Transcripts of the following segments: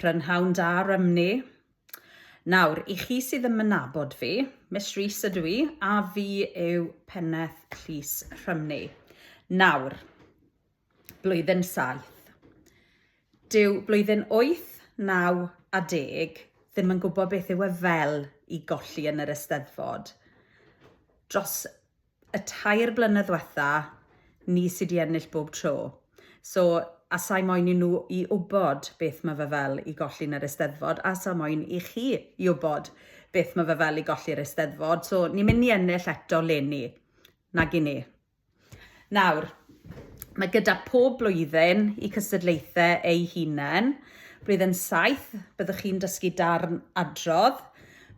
Prynhawn da, Rymni. Nawr, i chi sydd ddim yn nabod fi, Miss Rees ydw i, a fi yw pennaeth Llys Rhymni. Nawr, blwyddyn 7. Dyw blwyddyn 8, 9 a 10 ddim yn gwybod beth yw e fel i golli yn yr Eisteddfod. Dros y tair blynedd ddiwetha, ni sy 'di ennill bob tro. So, a sa'i moyn i nhw i wybod beth mae fe fel i golli yn yr Eisteddfod, a sa moyn i chi i wybod beth mae fe fel i golli'r Eisteddfod. So, ni'n mynd i ennill eto leni. Nag i ni. Nawr, mae gyda pob blwyddyn i cystadlaethau ei hunain. Blwyddyn 7, byddwch chi'n dysgu darn adrodd.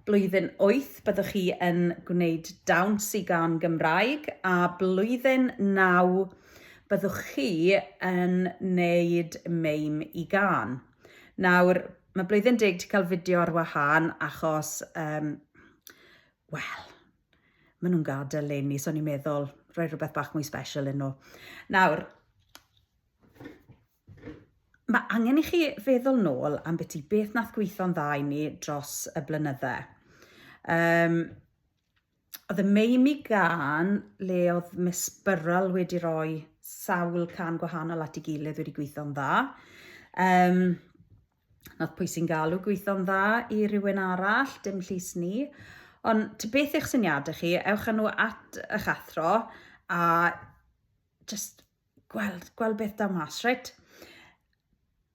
Blwyddyn 8, byddwch chi yn gwneud dawns i gân Gymraeg. A blwyddyn 9, byddwch chi yn wneud meim i gân. Nawr, mae blwyddyn 10 ti cael fideo ar wahân achos, um, wel, maen nhw'n gadael leni, so o'n i'n meddwl rhoi rhywbeth bach mwy special yn nhw. Nawr, Mae angen i chi feddwl nôl am byti beth nath gweithio'n dda i ni dros y blynydde. Um, oedd y meimi gan le oedd Miss Burrell wedi rhoi sawl can gwahanol at ei gilydd wedi gweithio'n dda. Um, nath pwy sy'n galw gweithio'n dda i rywun arall, dim llys ni. Ond ta beth eich syniadau chi, ewch â nhw at eich athro a just gweld, gweld beth daw mas, reit?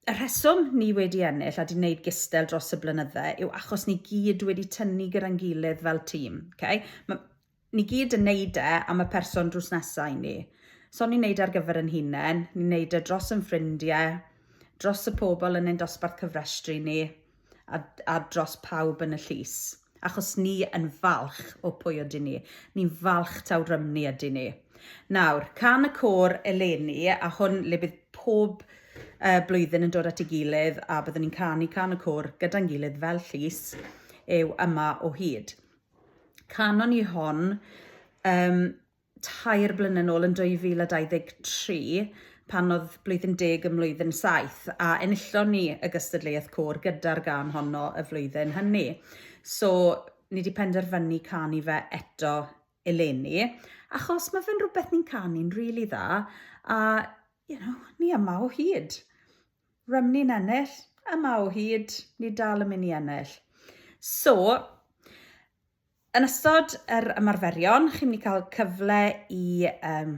Y rheswm ni wedi ennill a di wneud gystel dros y blynydde yw achos ni gyd wedi tynnu gyda'n gilydd fel tîm. Okay? Ma, ni gyd yn neud e am y person drws nesaf i ni. So ni'n neud e ar gyfer yn hunain, ni'n neud e dros yn ffrindiau, dros y pobl yn ein dosbarth cyfrestru ni, a, a dros pawb yn y llys. Achos ni yn falch o pwy ydyn ni. Ni'n falch taw Rymni ydyn ni. Nawr, can y côr eleni, a hwn le bydd pob uh, blwyddyn yn dod at ei gilydd a byddwn ni'n canu can y côr gyda'n gilydd fel llys, yw yma o hyd. Canon ni hon um, tair blynedd nôl yn 2023 pan oedd blwyddyn deg ym mlwyddyn saith a enillon ni y gystadleuaeth côr gyda'r gân honno y flwyddyn hynny. So ni wedi penderfynu canu fe eto eleni achos mae fe'n rhywbeth ni'n canu'n rili really dda a you know, ni yma o hyd. Rymni'n ennill, yma o hyd, ni dal yn mynd i ennill. So, Yn ystod yr ymarferion, chi'n mynd i cael cyfle i, um,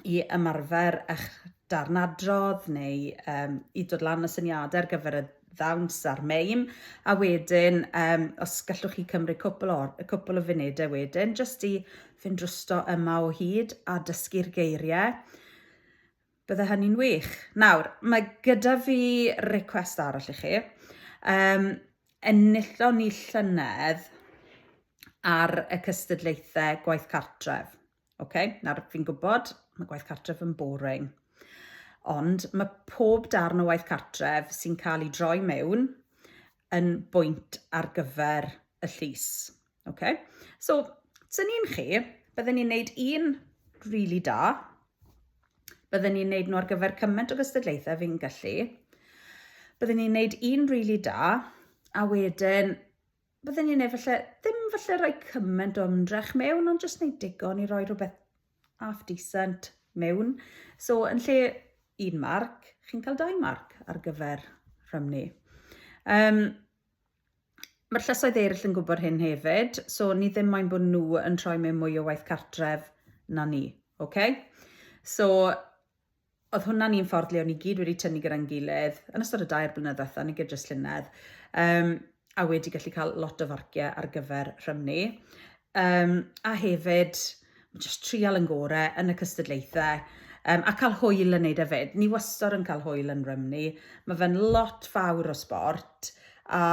i ymarfer eich darn adrodd neu um, i dod lan â syniadau ar gyfer y ddawns a'r meim, a wedyn, um, os gallwch chi cymryd cwpl o, cwpl o funudau wedyn, jyst i fynd drosto yma o hyd a dysgu'r geiriau, Bydde hynny'n wych. Nawr, mae gyda fi request arall i chi. Um, enillon ni llynedd ar y cystadlaethau gwaith cartref. Okay? Nawr, fi'n gwybod, mae gwaith cartref yn boring. Ond mae pob darn o waith cartref sy'n cael ei droi mewn yn bwynt ar gyfer y llys. Okay? So, sy'n ni'n chi, byddwn ni'n neud un really da. Byddwn ni'n neud nhw ar gyfer cymaint o gystadlaethau fi'n gallu. Byddwn ni'n neud un really da, a wedyn byddwn ni'n neud falle, ddim falle rhoi cymaint o ymdrech mewn, ond jyst neud digon i roi rhywbeth half decent mewn. So, yn lle un marc, chi'n cael dau marc ar gyfer Rhymni. Um, Mae'r llysoedd eraill yn gwybod hyn hefyd, so ni ddim moyn bod nhw yn troi mewn mwy o waith cartref na ni, ok? So, oedd hwnna'n un ffordd le o'n i gyd wedi tynnu gyda'n gilydd yn ystod y dair blynedd ddiwetha, nid gyda jyst llynedd, um, a wedi gallu cael lot o farciau ar gyfer Rhymni. Um, a hefyd, jyst trial yn gore yn y cystadlaethau, um, a cael hwyl yn neud e fyd. Ni wastad yn cael hwyl yn Rhymni. Mae fe'n lot fawr o sbort, a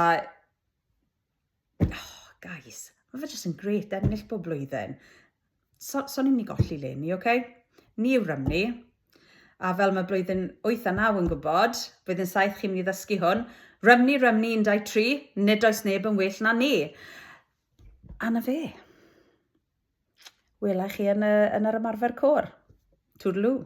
oh, guys, mae fe jyst yn gret ennill bob blwyddyn. So, so ni'n mynd i golli le ni, oce? Okay? Ni yw Rymni, a fel mae blwyddyn 8 a 9 yn gwybod, blwyddyn 7 chi'n mynd i ddysgu hwn, Rymni, Rymni, 1, 2, 3, nid oes neb yn well na ni. A na fe. Wela chi yn, y, yn yr ymarfer côr. Toodaloo.